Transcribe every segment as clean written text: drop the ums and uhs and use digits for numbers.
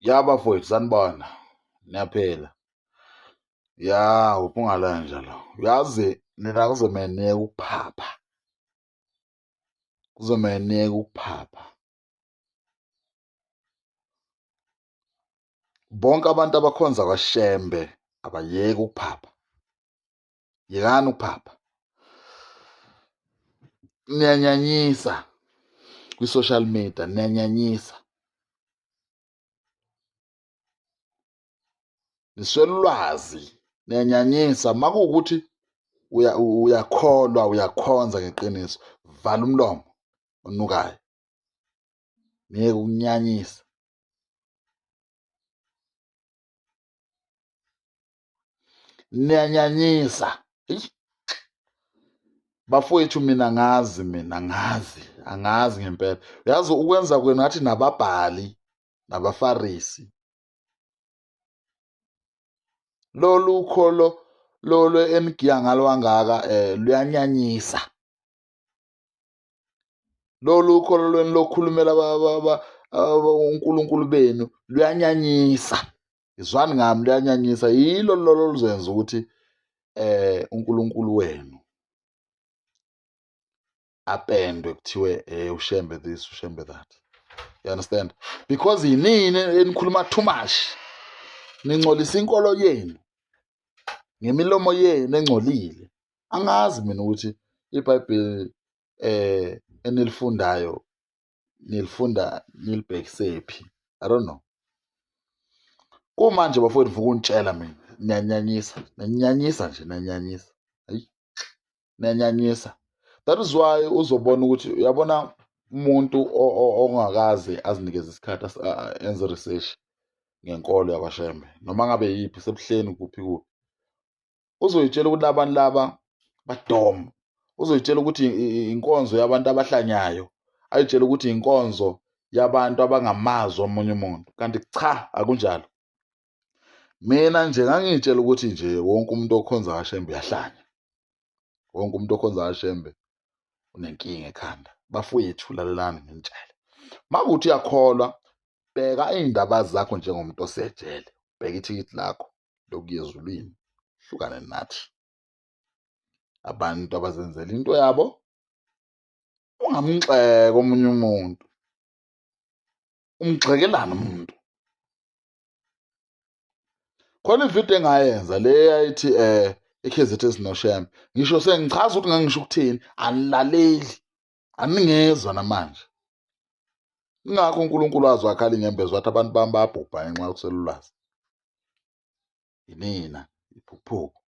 Ya bafowethu, sanibona, niyaphila. Ya, uphungala lo. Uyazi nina kuzomele niyeke ukuphapha, kuzomele niyeke ukuphapha. Bonke abantu abakhonza kwaShembe abayeke ukuphapha, yekani ukuphapha. Niyanyanyisa kwi-social media, niyanyanyisa. Niswela ulwazi, niyanyanyisa. Makuwukuthi uyakholwa, uyakhonza ngeqiniso, vala umlomo onukayo, niyeke ukunyanyisa. Niyanyanyisa bafowethu. Mina ngazi, mina ngazi, angazi ngempela. Uyazi ukwenza kwenu ngathi nababhali nabaFarisi. Lolu kholo lolu enigiya ngalo kangaka luyanyanyisa. Lolu kholo lwenu lokhulumela uNkulunkulu benu luyanyanyisa. Izwani ngami, luyanyanyisa. Yilo lolo luzenza ukuthi uNkulunkulu wenu apendwe kuthiwe uShembe this, uShembe that. You understand? Because yinini enikhuluma too much, ningcolisa inkolo yenu ngemilomo yenu engcolile. Angazi mina ukuthi iBhayibheli enilifundayo nilifunda nilibhekisephi. I don't know. Kumanje bafowethu, mvuka unitshela mina, niyanyanyisa, niyanyanyisa nje, niyanyanyisa. Hayi, niyanyanyisa. That is why uzobona ukuthi uyabona umuntu ongakaze azinikeze isikhathi enze research ngenkolo yakwaShembe, noma ngabe yiphi, sebuhleni, kuphi kuphi, uzoyitshela ukuthi labantu laba badom, uzoyitshela ukuthi inkonzo yabantu abahlanyayo, ayitshela ukuthi inkonzo yabantu abangamazi omunye umuntu, kanti cha, akunjalo. Mina nje ngangiyitshela ukuthi nje wonke umuntu okhonza kaShembe uyahlanya, wonke umuntu okhonza kaShembe unenkinga ekhanda. Bafowethu, lalelani nginitshele, makuthi uyakholwa, bheka iy'ndaba zakho njengomuntu osejele, bheka ithikithi lakho lokuya ezulwini, hlukane nathi abantu abazenzela into yabo. Ungamxeka omunye umuntu, umgxekelana umuntu. Khona ividiyo engayenza le yayithi iKZN sinoShembe, ngisho sengichaza ukuthi ngangisho ukuthini, anilaleli, aningezwa namanje. Ingakho uNkulunkulu wazi wakhala inyembezi wathi abantu bami bayabhubha ngenxa yokuswela ulwazi. Yinina iphukuphuku.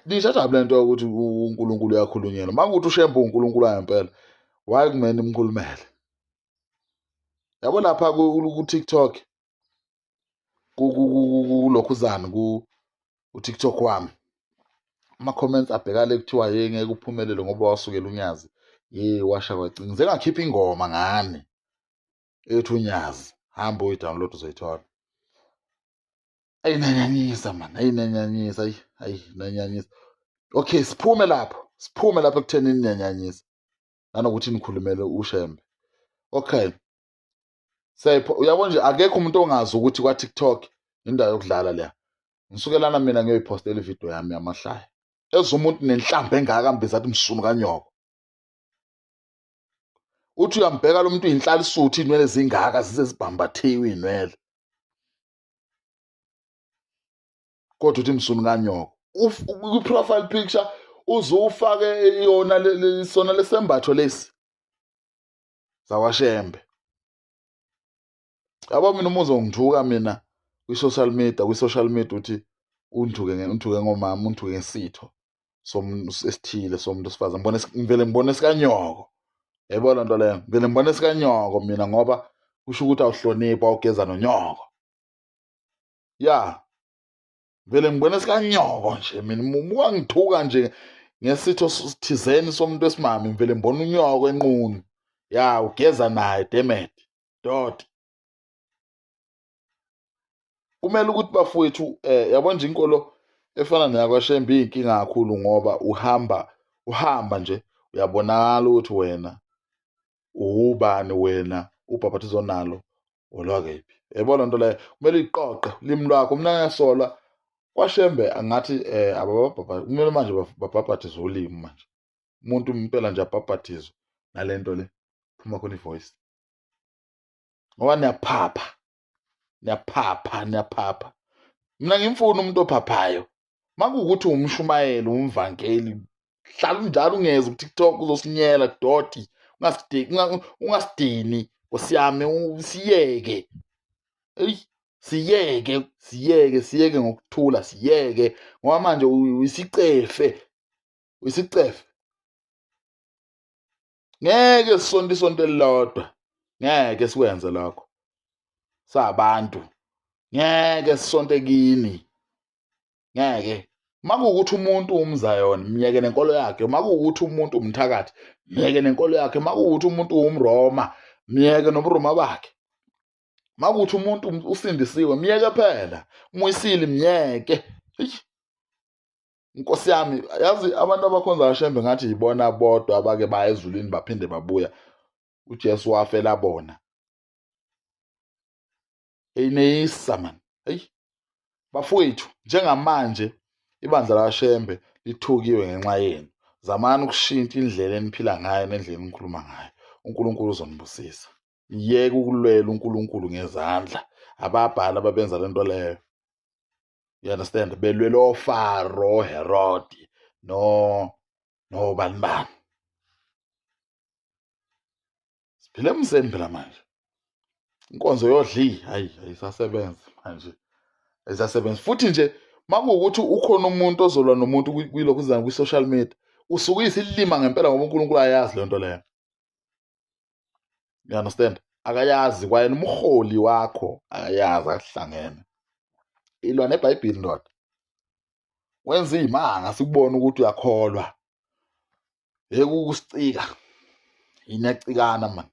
Nishajabule lento yokuthi uNkulunkulu uyakhulunyelwa. Uma kuwukuthi uShembe uNkulunkulu wangempela, why kumele nimkhulumele? Yabo lapha ku-TikTok, kulokhuzana ku-TikTok wami, ama-comments abheka le, kuthiwa ye ngeke uphumelele ngoba wasukela uNyazi, ye washa kwacinga. Ngize ngakhipha ingoma ngani ethi uNyazi, hamba uyi-download uzoyithola. Ayi nanyanyisa man, ayi nanyanyisa, ayi ayi nanyanyisa. Okay, siphume lapho, siphume lapho ekutheni niyanyanyisa nanokuthi nikhulumele uShembe. Okay, seyipho uyabona nje, akekho umuntu ongazi ukuthi kwa-TikTok indawo yokudlala leya. Ngisukelana mina ngiyoyiphostela ividiyo yami yamahlaya, eza umuntu nenhlamba engaka ambiza athi msunu kanyoko. Uthi uyambheka lo muntu, uyinhlalisuthi, iy'nwele zingaka, zize zibhambathiwe iy'nwele, kodwa uthi msunu kanyoko. Kwi-profile picture uze ufake yona sona lesembatho lesi zakwaShembe. Yabo mina uma uzongithuka mina kwi-social media, kwi-social media uthi ungithuke, ungithuke ngomama, ungithuke ngesitho esithile somuntu wesifazane, ngibone ngivele ngibone esikanyoko. Yayibona loo nto leyo, ngivele ngibone esikanyoko mina, ngoba kusho ukuthi awuhloniphi, awugeza nonyoko. Ya, vele ngibona esikanyoko nje mina. Uma ngithuka nje ngesitho thizeni somuntu wesimame, ngivele ngibona unyoko enqunu. Ya, ugeza naye, damn it dot. Kumele ukuthi bafowethu, yabo nje inkolo efana neyakwaShembe iyinkinga kakhulu, ngoba uhamba uhamba nje uyabonakala ukuthi wena uwubani, wena ubhaphathizo nalo. Olwakephi? Yayibona nto leyo, kumele uyiqoqe ulimi lwakho. Mina ngiyasola kwaShembe angathi abababhabha, kumele manje babhabhathizwe ulimi manje. Umuntu impela nje abhabhathizwe nalento le phuma khona ivoice, ngoba niyaphapha, niyaphapha, niyaphapha. Mina ngimfuna umuntu ophaphayo. Makuwukuthi umshumayeli, umvangeli, hlala unjalo, ungeze ku-TikTok uzosinyela doti, ungasidini nkosi yami, siyeke. Eyi, siyeke, siyeke, siyeke ngokuthula, siyeke, ngoba manje uyisicefe, uyisicefe. Ngeke sisonto isonto elilodwa, ngeke sikwenze lokho sabantu, ngeke sisonte kini, ngeke. Makuwukuthi umuntu umzayoni, myeke nenkolo yakhe. Makuwukuthi umuntu umthakathi, myeke nenkolo yakhe. Makuwukuthi umuntu umRoma, myeke nobuRoma bakhe. Makuwukuthi umuntu usindisiwe, myeke phela. Umuyisile, myeke. Nkosi yami, yazi abantu abakhonza kaShembe ngathi yibona bodwa abake baya ezulwini baphinde babuya. UJesu wafela bona. Eyineyisa man. Hey. Bafowethu, njengamanje ibandla lakaShembe lithukiwe ngenxa yenu. Zamani ukushintsha indlela eniphila ngayo nendlela enikhuluma ngayo. uNkulunkulu uzonibusisa. Niyeke ukulwela uNkulunkulu ngezandla. Ababhali ababenza lento leyo. You understand? Belwela oFaro, Herod, no no bani bani. Siphile emseni phela manje. Inkonzo yodli, hayi ayisasebenzi manje. Ayisasebenzi. Futhi nje makuwukuthi ukhona umuntu ozolwa nomuntu kwilokhu uzana kwi-social media, usuke uyisilima ngempela ngoba uNkulunkulu ayazi le nto leyo. You understand? Akayazi kwayena umholi wakho, akayazi, akuhlangene. Ilwa neBhayibheli ndoda. Wenza izimanga sikubona ukuthi uyakholwa. Yeke ukusicika. Iniyacikana man.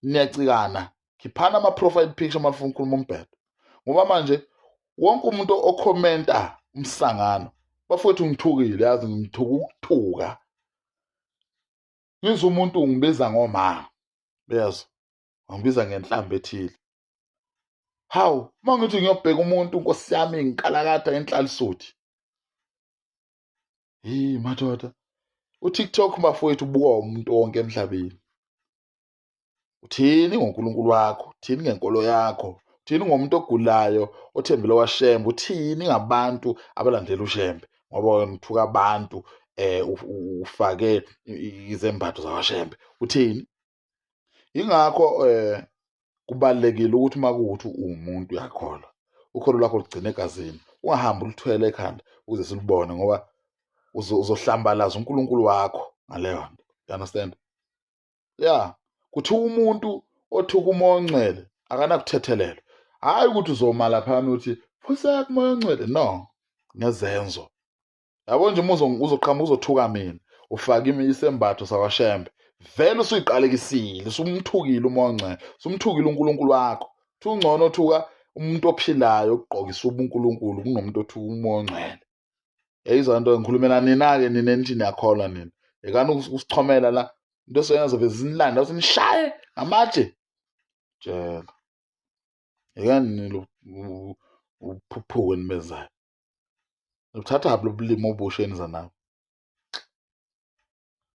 Niyacikana. Khiphana ama profile picture uma ufuna ukukhuluma umbhedo. Ngoba manje wonke umuntu okhomenta umsangano, bafowethu ngithukile, yazi ngithuka ukuthuka. Ngizwe umuntu ungibiza ngoma, uyezwa, wangibiza ngenhlamba ethile. Hawu, uma ngithi ngiyobheka umuntu, nkosi yami, ngikalakatha ngenhlalisuthi. Hey madoda, uTikTok bafowethu ubukwa umuntu wonke emhlabeni. Uthini ngoNkulunkulu wakho? Uthini ngenkolo yakho? Uthini ngomuntu ogulayo othembele kwaShembe? Uthini ngabantu abalandela uShembe? Ngoba wena uthuka abantu ufake izembatho zakwaShembe. Uthini? Ingakho kubalulekile ukuthi uma kuwukuthi uwumuntu uyakholwa, ukholo lwakho lugcine egazini, ungahambi uluthwele ekhanda ukuze silubone, ngoba uzohlambalaza uNkulunkulu wakho ngaleyo nto. You understand? Ya, kuthiwa umuntu othuka umoya ongcwele akanakuthethelelwa. Hhayi ukuthi uzoma laphana uthi phuseka kumoya ongcwele, no, ngezenzo. Yabo nje uma uzoqhamuka uzothuka mina, ufake isembatho sakwaShembe, vele usuyiqalekisile, usumthukile umoya ongcwele, usumthukile uNkulunkulu wakho. Thi ungcono othuka umuntu ophilayo okugqokisa ubuNkulunkulu kunomuntu othuka umoya ongcwele. Yayizwa nto ngikhulumela nina-ke nina enithi niyakholwa nina. Yekani ukusichomela la. Into esoyenza zobe zinilanda ukuthi nishaye ngamatshe. Tshela. Yekani nina uphuphuko enibenzayo. Nibuthathaphi lobulimi obusha eniza nabo?